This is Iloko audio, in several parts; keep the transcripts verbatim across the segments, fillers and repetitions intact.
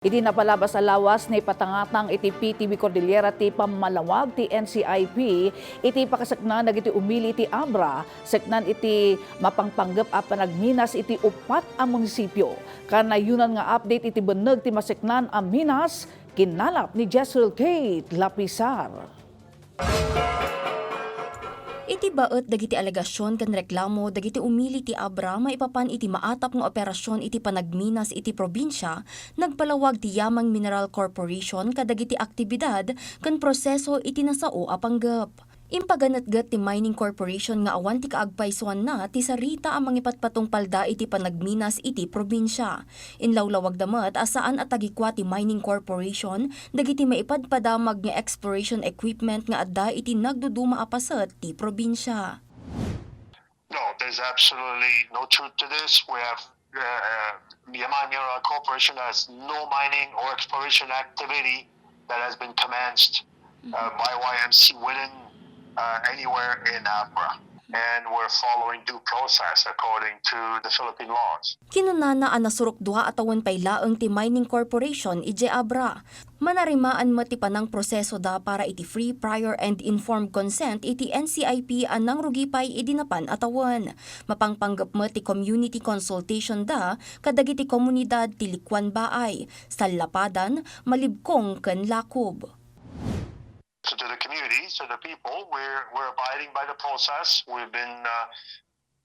Iti napalabas a lawas, naipatangatang iti P T V Cordillera ti pammalawag ti N C I P iti pakasekna dagiti umili iti Abra, seknan iti mapangpanggep a panagminas iti uppat a munisipio. Kanayonan nga update iti benneg ti maseknan a minas, kinalap ni Jezreel Kate Lapisar. Iti baet dagiti alegasion ken reklamo dagiti umili ti Abra maipapan iti maatap nga operasyon iti panagminas iti probinsia, nagpalawag ti Yamang Mineral Corporation kadagiti aktibidad ken proseso iti nasao a panggep. Impaganetget ti Mining Corporation nga awan ti kaagpaysuanna ti sarita a mangipatpatungpalda iti panagminas iti probinsia. Inlawlawagda met a saan a tagikua ti Mining Corporation dagiti maipadpadamag nga exploration equipment nga adda iti nagduduma a paset ti probinsia. No, there's absolutely no truth to this. We have uh, uh, Myanmar Mineral Corporation has no mining or exploration activity that has been commenced uh, by Y M C within uh, anywhere in Abra. And we're following due process according to the Philippine laws. Kinunana a nasurok dua a tawen pay laeng ti Mining Corporation idiay Abra. Manarimaan met ti panangprosesoda para iti free, prior, and informed consent iti N C I P a nangrugi pay idi napan a tawen. Mapangpanggep met ti community consultation da kadagiti komunidad ti Likuan Baay, Sallapadan, Malibkong, ken Lacob. So to the community, to the people, we're, we're abiding by the process. We've been uh,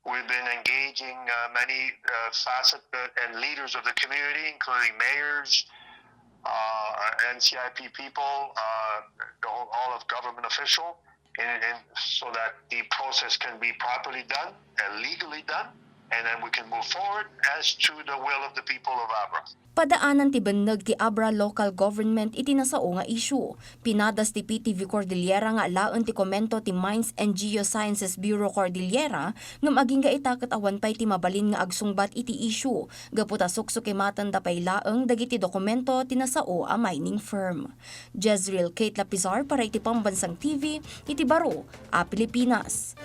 we've been engaging uh, many uh, facets and leaders of the community, including mayors, uh, N C I P people, uh, the whole, all of government official, and, and so that the process can be properly done and legally done, and then we can move forward as to the will of the people of Abra. Padaanan ti benneg ti Abra Local Government iti nasao nga issue. Pinadas ti P T V Cordillera nga alaen ti komento ti Mines and Geosciences Bureau Cordillera ngem agingga ita ket awan pay ti mabalin nga agsungbat iti issue gapu ta suksukimatenda pay laeng dagiti dokumento ti nasao a mining firm. Jezreel Kate Lapizar para iti Pambansang T V iti baro a Pilipinas.